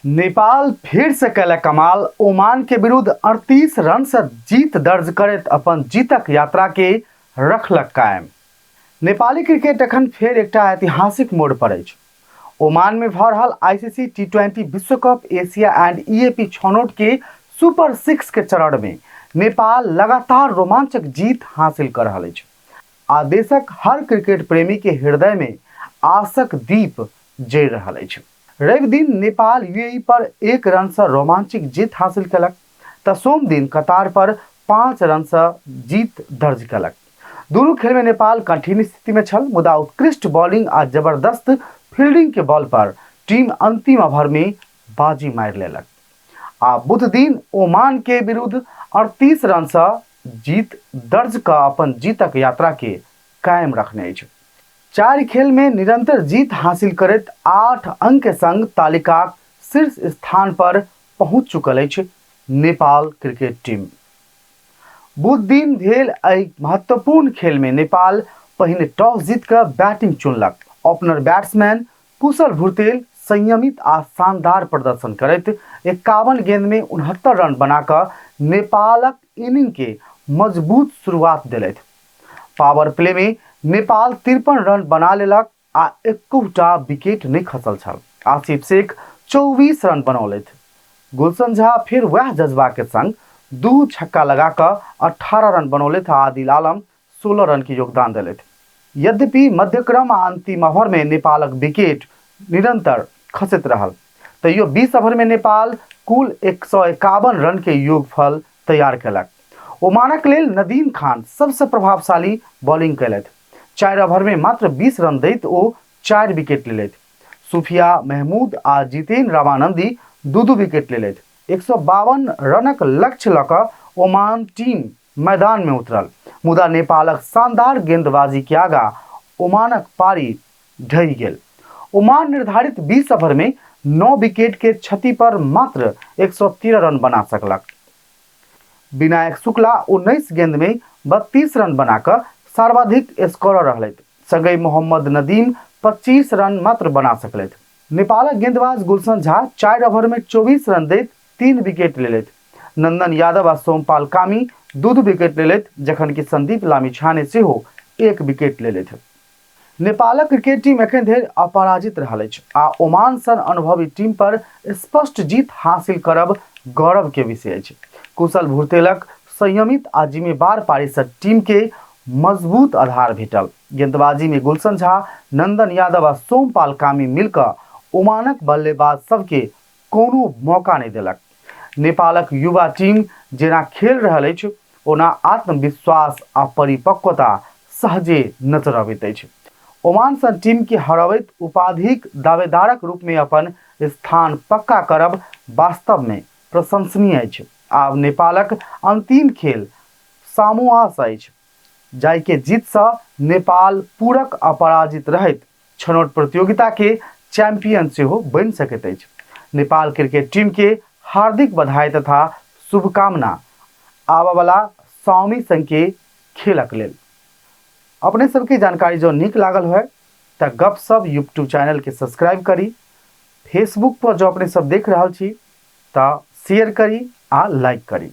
नेपाल फेर से कयलक कमाल। ओमान के विरुद्ध 38 रन से जीत दर्ज करैत अपन जीतक यात्रा के रखलक कायम। नेपाली क्रिकेट एखन फेर एकटा ऐतिहासिक मोड़ पर अछि। ओमान में भऽ रहल आईसीसी टी20 विश्व कप एशिया एंड ईएपी छनौट के सुपर सिक्स के चरण में नेपाल लगातार रोमांचक जीत हासिल कर रहल अछि आ देशक हर क्रिकेट प्रेमी के हृदय में आशक दीप जरि रहल अछि। रवि दिन नेपाल यूएई पर 1 रन से रोमांचक जीत हासिल केलक तऽ सोम दिन कतार पर 5 रन से जीत दर्ज केलक। दुनू खेल में नेपाल कठिन स्थिति में छल, मुदा उत्कृष्ट बॉलिंग आ जबरदस्त फील्डिंग के बल पर टीम अंतिम ओवर में बाजी मारि लेलक आ बुध दिन ओमान के विरुद्ध 38 रन से जीत दर्ज कऽ अपन जीतक यात्रा के कायम रखने अछि। 4 खेल में निरंतर जीत हासिल करैत 8 अंक के संग तालिकाक शीर्ष स्थान पर पहुंच चुकल अछि नेपाल क्रिकेट टीम। बुध दिन भेल एहि महत्वपूर्ण खेल में नेपाल पहिने टॉस जीत कऽ बैटिंग चुनलक। ओपनर बैट्समैन कुशल भुर्तेल संयमित आ शानदार प्रदर्शन करैत 51 गेंद में 69 रन बना कऽ नेपालक इनिंग के मजबूत शुरुआत देलथि। पावर प्ले में नेपाल 53 रन बना लेलक आ एकोटा विकेट नहीं खसल छल। आसिफ शेख 24 रन बनौलथि। गुलशन झा फिर वएह जज्बा के संग 2 छक्का लगा कऽ 18 रन बनौलथि आ आदिल आलम 16 रन के योगदान देलथि। यद्यपि मध्यक्रम आ अंतिम ओवर में नेपालक विकेट निरंतर खसैत रहल, तैयो 20 ओवर में नेपाल कुल 151 रन के योगफल तैयार केलक। ओमानक लेल नदीम खान सबसे प्रभावशाली बॉलिंग केलथि। 4 ओवर में मात्र 20 रन दैत ओ 4 विकेट लेलथि। सूफिया महमूद आ जितेन रामानंदी 2-2 विकेट लेलथि। 152 रनक लक्ष्य लऽ कऽ ओमान टीम मैदान में उतरल, मुदा नेपालक शानदार गेंदबाजी के आगा ओमानक पारी ढहि गेल। ओमान निर्धारित 20 ओवर में 9 विकेट के क्षति पर मात्र 113 रन बना सकलक। विनायक शुक्ला 19 गेंद में 32 रन बनाकऽ सर्वाधिक स्कोरर रहलथि। संगहि मोहम्मद नदीम 25 रन मात्र बना सकलथि। नेपालक गेंदबाज गुलशन झा 4 ओवर में 24 रन दैत 3 विकेट लेलथि। नंदन यादव आ सोमपाल कामी 2-2 विकेट लेलथि, जखन कि संदीप लामिछाने सेहो 1 विकेट लेलथि। नेपालक क्रिकेट टीम एखन धरि अपराजित रहल अछि आ ओमान सन अनुभवी टीम पर स्पष्ट जीत हासिल करब गौरव के विषय अछि। कुशल भुर्तेलक संयमित आ जिम्मेदार पारी सँ टीम के मजबूत आधार भेटल। गेंदबाजी में गुलशन झा, नंदन यादव आ सोमपाल कामी मिलकऽ ओमानक बल्लेबाज सबके कोनो मौका नहि देलक। नेपालक युवा टीम जेना खेल रहल अछि, ओना आत्मविश्वास आ परिपक्वता सहजे नजर अबैत अछि। ओमान सन टीम के हरबैत उपाधिक दावेदारक रूप में अपन स्थान पक्का करब वास्तव में प्रशंसनीय अछि। आब नेपालक अंतिम खेल सामोआ सँ अछि, जाहि के जीत सँ नेपाल पूरक अपराजित रहैत छनौट प्रतियोगिता के चैंपियन सेहो बनि सकैत अछि। नेपाल क्रिकेट टीम के हार्दिक बधाई तथा शुभकामना आबऽवला स्वामी संघ के खेलक लेल। अपने सबके जानकारी जँ नीक लागल होय तऽ गपशप यूट्यूब चैनल के सब्सक्राइब करी, फेसबुक पर जँ अपने सब देख रहल छी तऽ शेयर करी आ लाइक करी।